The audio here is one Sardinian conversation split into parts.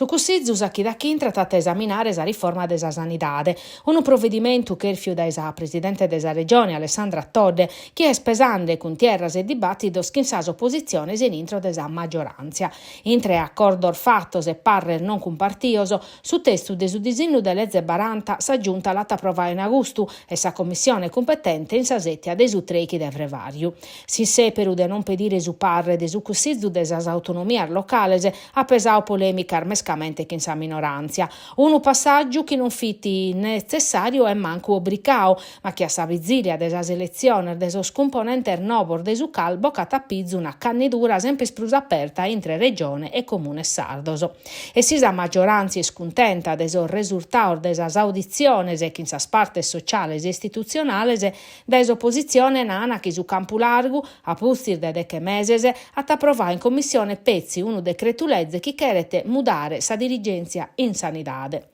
Su Cussizu sa chida ch'intrat at a esaminare sa riforma de sa sanidade, unu provedimentu chèrfiu dae sa presidente de sa Regione Alessandra Todde, chi est pesande cuntierras e dibàtidos chin sas opositziones in intro de sa magioràntzia. Intre acordos fatos e parres non cumpartios, su testu de su disinnu de leze baranta sa Giunta l'at aprovadu in agustu e sa commissione cumpetente in sa sètia de su trèichi de frevàriu. S'issèperu de non pedire su parre de su Cussizu de sas autonomias locales at pesadu polèmicas mescamente chin sa minoràntzia. Unu passàgiu chi non fit netzessàriu e mancu obricadu, ma chi a sa bizìlia de sas eletziones de sos cumponentes nobos de su CAL bocat a pizu una cannidura semper prus aperta intre Regione e Comunes sardos. E si sa magioràntzia est cuntenta de sos resurtados de sas auditziones chin sas partes sociales e istitutzionales, dae s'opositzione nana chi su campu largu, a pustis de deche meses, at aprovadu in commissione petzi unu decretu-leze chi cheret mudare sa dirigèntzia in sanidade.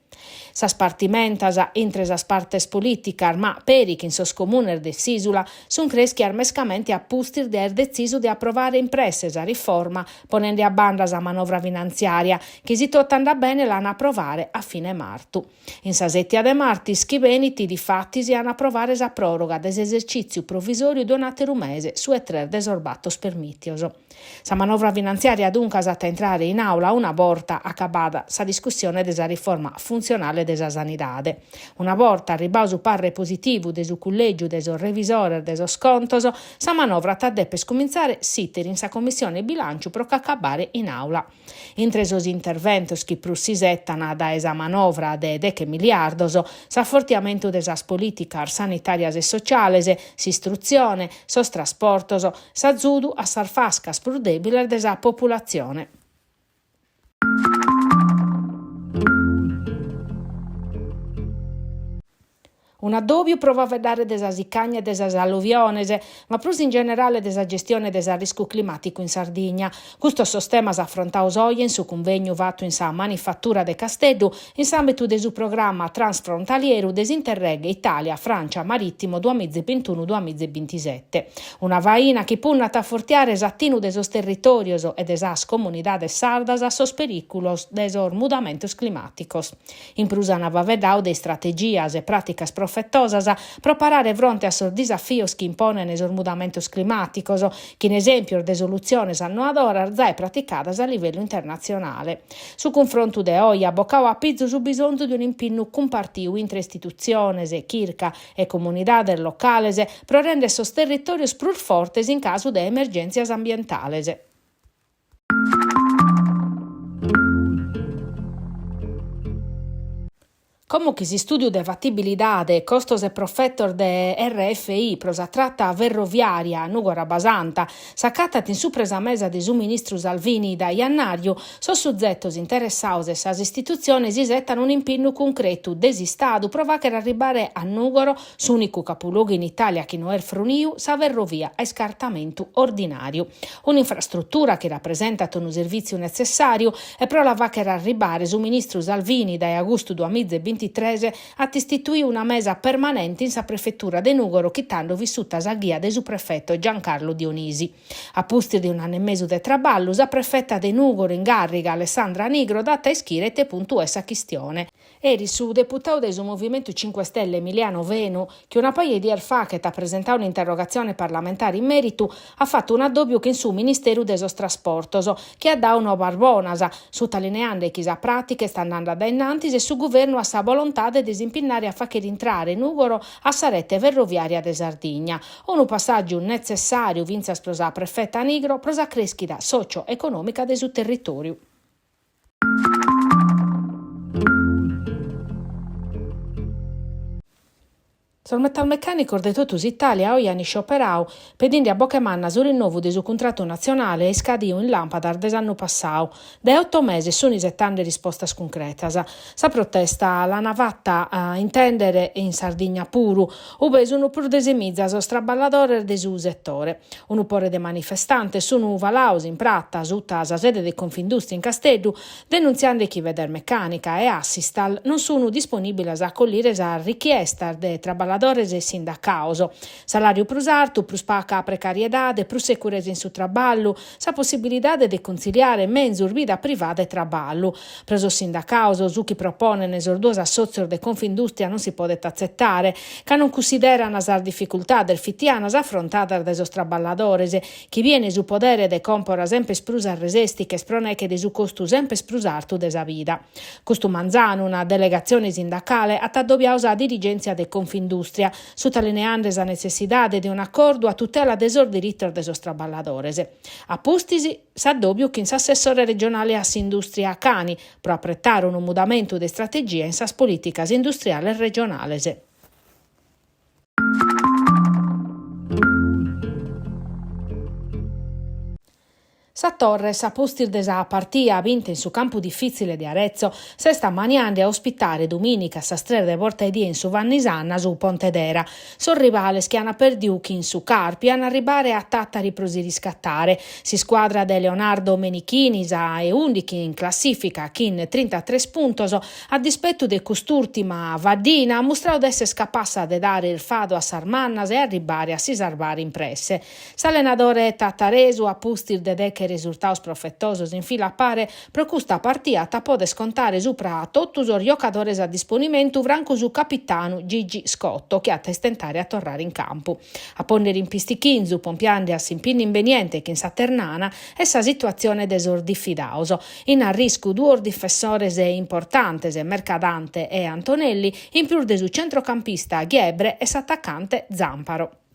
Sas partimentas intre sas partes polìticas, ma peri chin sos comunes de s'ìsula, sunt crèschias mescamente a pustis de aer detzisu de aprovare in presse sa riforma ponende a banda sa manovra finantziària, chi si totu andat bene l'an a aprovare a fine martu. In sa sètia de martis chi benit, difatis, an a aprovare sa pròroga de s'esercìtziu provisòriu de un'àteru mese, su 'e tres de sos batos permìtios. Sa manovra finantziària duncas at a intrare in àula una borta acabada sa discussione de sa riforma funtzionale de sa sanidade. Una borta arribadu su parre positivu de su Cullègiu de sos revisores de sos contos, sa manovra at a deper cumintzare s'iter in sa Commissione Bilànciu pro ch'acabare in àula. Intre sos interventos chi prus s'isetan dae sa manovra de deche miliardos, s'afortiamentu de sas polìticas sanitàrias e sociales, s'istrutzione, sos trasportos, s'azudu a sas fascas prus dèbiles de sa populatzione. Un'addòbiu pro faeddare de sa sicagna e de sas alluviones, ma prus in generale de sa gestione de s'arriscu climàticu in Sardigna. Custos sos temas afrontados oje in su cunvegnu fatu in sa Manifattura de Casteddu in s'àmbitu de su programma transfrontalieru de s'Interreg Itàlia Francia Marìttimo duamiza e bintunu duamiza e bintisete. Una faina chi punnat a afortiare s'atinu de sos territòrios e de sas comunidades sardas a sos perìculos de sos mudamentos climàticos. In prus an faeddadu de istrategias e pràticas profetosas pro parare fronte a sos disafios chi imponen sos mudamentos climàticos, chin esèmpios de solutziones annoadoras zai praticadas a livellu internatzionale. Su cunfrontu de oje at bocadu a pizu su bisonzu de un'impinnu cumpartiu intre istitutziones, chirca e comunidades locales pro render sos territòrios prus fortes in casu de emergèntzias ambientales. Como chi s'istùdiu de fatibilidade, costos e profetos de RFI pro sa trata ferroviària Nùgoro-Abbasanta s'acatat in supra sa mesa de su ministru Salvini dae jannàriu, sos suzetos interessados e sas istitutziones isetan un'impinnu cuncretu de s'Istadu pro fàghere arribare a Nùgoro, s'ùnicu capulogu in Itàlia chi no est fruniu, sa ferrovia a iscartamentu ordinàriu. Un'infrastrutura chi rapresentat unu servìtziu netzessàriu e pro la fàghere arribare su ministru Salvini dae agustu duamiza e bintitres at istituiu una mesa permanente in sa prefetura de Nùgoro chi tando fit suta sa ghia de su prefeto Giancarlo Dionisi. A pustis de un'annu e mesu de traballu sa prefeta de Nùgoro in gàrriga Alessandra Nigro dat a ischire ite puntu est sa chistione. Eris su deputadu de su Movimentu Cinque Stelle Emiliano Fenu, chi una paja 'e dies faghet at presentadu un'interrogatzione parlamentare in mèritu, at fatu un'addòbiu chin su Ministeru de sos Trasportos, chi at dadu novas bonas, sutalineande chi sa pràtica est andande a dae innantis e su Guvernu at sa bolontade de s'impinnare a fàghere intrare Nùgoro a sa rete ferroviària de Sardigna. Unu passàgiu netzessàriu fintzas pro sa prefeta Nigro pro sa crèschida socio-econòmica de su territòriu. Sos metalmecànicos de totu s'Itàlia oje an iscioperadu, pedinde a boche manna su rinnovu de su cuntratu natzionale iscadiu in làmpadas de s'annu passadu. Dae oto meses sun isetande rispostas cuncretas. Sa protesta l'an fata intèndere in Sardigna puru, ube sun prus de semiza sos traballadores de su setore. Unu pore de manifestantes sun falados in prata suta sa sede de Confindustria in Casteddu, denuntziende chi Federmeccanica e Assistal non sun disponìbiles a acollire sas richiestas de traballadores. traballadores e sindacaos. Salàriu prus artu, prus paca precariedade, prus securesa in su traballu, sa possibilidade de cuntziliare menzus vida privada e traballu. Pro sos sindacaos su chi proponent sos duos assòtzios de Confindustria non si podet atzetare, ca non cussideran sas dificultades fitianas afrontadas dae sos traballadores, chi bien su podere de còmpora semper prus arresesti ch'est pro neche de su costu semper prus artu de sa vida. Custu manzanu una delegatzione sindacale at addobiadu sa dirigèntzia de Confindustria, sutalineande sa netzessidade de un'acordu a tutela de sos diritos de sos traballadores. A pustis, s'addòbiu chin s'assessore regionale a s'Indùstria Cani pro apretare unu mudamentu de istrategia in sas polìticas industriales regionales. Sa Torres, a pustis de sa partia binta in su campu difìtzile de Arezzo, s'est ammaniende a ospitare dumìnica a sas tres de borta 'e die in su Vanni Sanna su Pontedera. Sos rivales chi ant pèrdiu chin su Carpi ant a arribare a Tàtari pro si riscatare. S'iscuadra de Leonardo Menichini, sa 'e ùndichi in classìfica chin trintatres puntos, A dispetu de cust'ùrtima faddina, at mustradu de èssere capassa de dare irfadu a sas mannas e arribbare a si sarbare in presse. S'allenadore tataresu, a pustis de deche resurtados profetosos in fila a pare, pro custa partia at a poder contare supra a totu sos jocadores a disponimentu francu su capitanu Gigi Scotto chi at a istentare a torrare in campu. A pònnere in pistichinzu, pompiande a s'impinnu imbeniente chin sa Ternana, est sa situatzione de sos difidados. In arriscu duos difensores importantes, Mercadante e Antonelli, in prus de su centrocampista Ghiebre e s'atacante Zamparo.